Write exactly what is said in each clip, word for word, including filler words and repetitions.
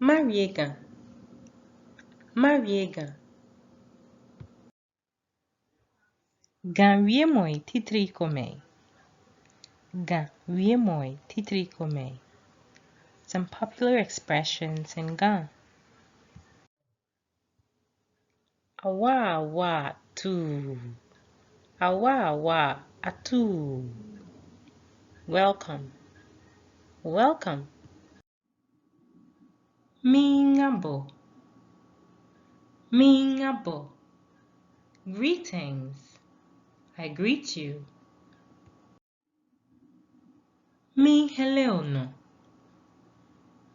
Mawie Ga. Mawie Ga. Ga wiemɔi titri komɛi. Ga wiemɔi titri komɛi. Some popular expressions in Ga. Awaa awaa atuu. Awaa awaa atuu. Welcome. Welcome. Miiŋa bo. Miiŋa bo. Greetings. I greet you. Miihere onɔ.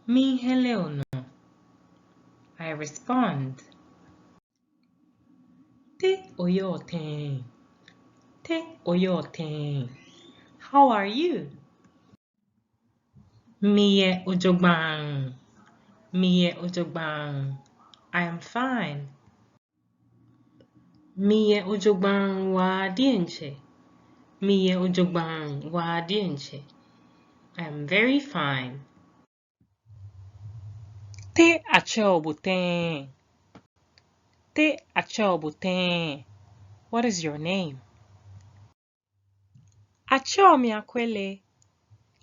Miihere onɔ. I respond. Te oyɔɔ tɛŋŋ? Te oyɔɔ tɛŋŋ? How are you? Miyɛ ojogbaŋŋ. Miyɛ ojogbaŋŋ. I am fine. Miyɛ ojogbaŋŋ waa diɛŋtsɛ. Miyɛ ojogbaŋŋ waa diɛŋtsɛ. I am very fine. Te atsɛɔ bo tɛŋŋ? Te atsɛɔ bo tɛŋŋ? What is your name? Atsɛɔ mi Akwele.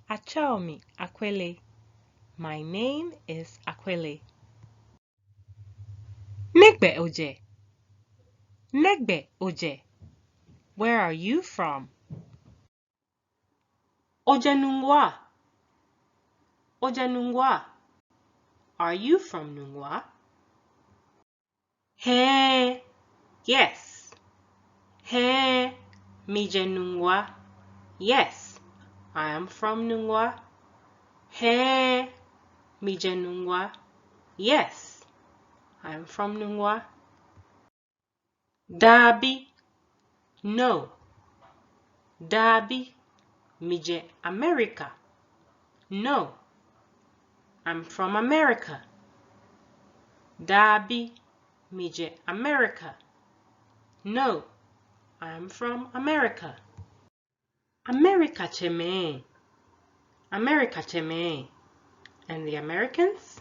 Atsɛɔ mi Akwele. My name is Akwele. Nɛgbɛ ojɛ? Nɛgbɛ ojɛ? Where are you from? Ojɛ Nungua? Ojɛ Nungua? Are you from Nungua? Hɛɛ, yes. Hɛɛ, mijɛ Nungua. Yes, I am from Nungua. Hɛɛ, mijɛ Nungua. Yes, I am from Nungua. Dabi. No. Dabi. Mijɛ America. No. I'm from America. Dabi. Mijɛ America. No. I'm from America. Americatsɛmɛi. Americatsɛmɛi. And the Americans?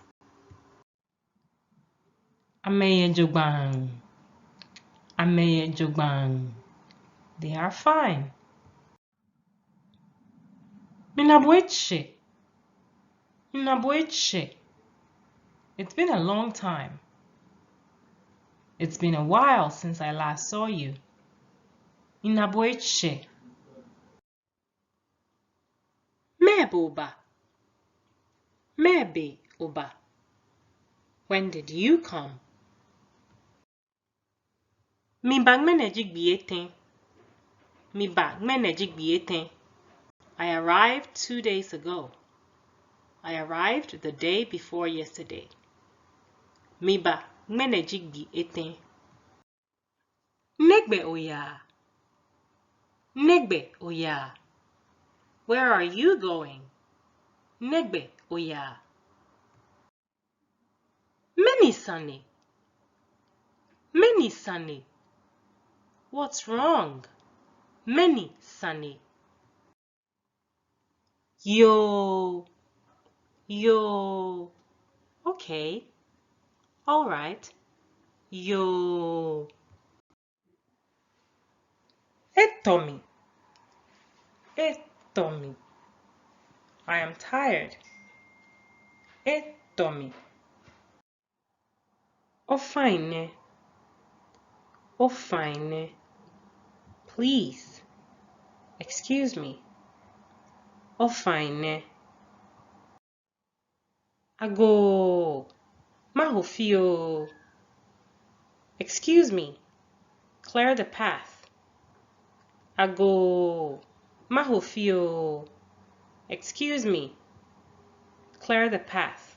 Amɛyɛ jogbaŋŋ. Amɛyɛ jogbaŋŋ. They are fine. Mina bo etsɛ. Mina bo etsɛ. It's been a long time. It's been a while since I last saw you. Mina bo etsɛ. Mɛɛbe oba? Mɛɛbe oba? When did you come? Miba ŋmɛnɛ ji gbii etɛ. Miba ŋmɛnɛ ji gbii etɛ. I arrived two days ago. I arrived the day before yesterday. Miba ŋmɛnɛ ji gbii etɛ. Nɛgbɛ oyaa? Nɛgbɛ oyaa? Where are you going? Nɛgbɛ oyaa? Mɛni sane? Mɛni sane? What's wrong? Mɛni sane? Yoo. Yoo. Okay. All right. Yoo. Etɔ mi. Etɔ mi. I am tired. Etɔ mi. Ofainɛ. Ofainɛ. Please. Excuse me. Ofainɛ. Agoo. Maho fioo. Excuse me. Clear the path. Agoo. Maho fioo. Excuse me. Clear the path.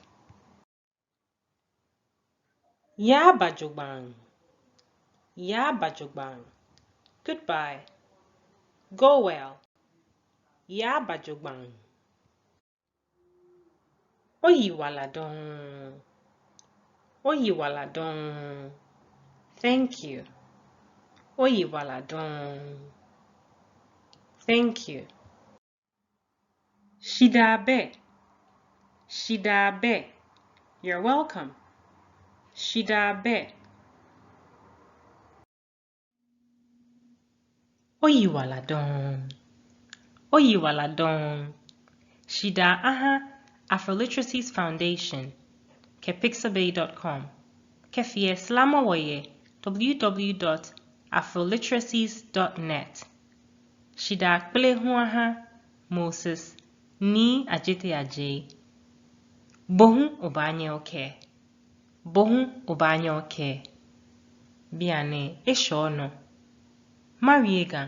Yaa ba jogbaŋŋ. Yaa ba jogbaŋŋ. Goodbye. Go well. Yaa ba jogbaŋŋ. Oyiwaladɔŋŋ. Oyiwaladɔŋŋ. Thank you. Oyiwaladɔŋŋ. Thank you. Shidaa bɛ. Shidaa bɛ. You're welcome. Shidaa bɛ. Oyiwaladɔŋŋ. Oyiwaladɔŋŋ. Shidaa aha Afroliteracies Foundation kɛ pixabay dot com. Kɛfee lɛ, sramɔ wɔ yɛ w w w dot afroliteracies dot net. Shidaa kpele hu aha Moses Nii Adjetey Adjei. Bo hu obaanyɛ okɛɛ. Bo hu obaanyɛ okɛɛ. Bianɛ eshɛ onɔ. Mawie Ga,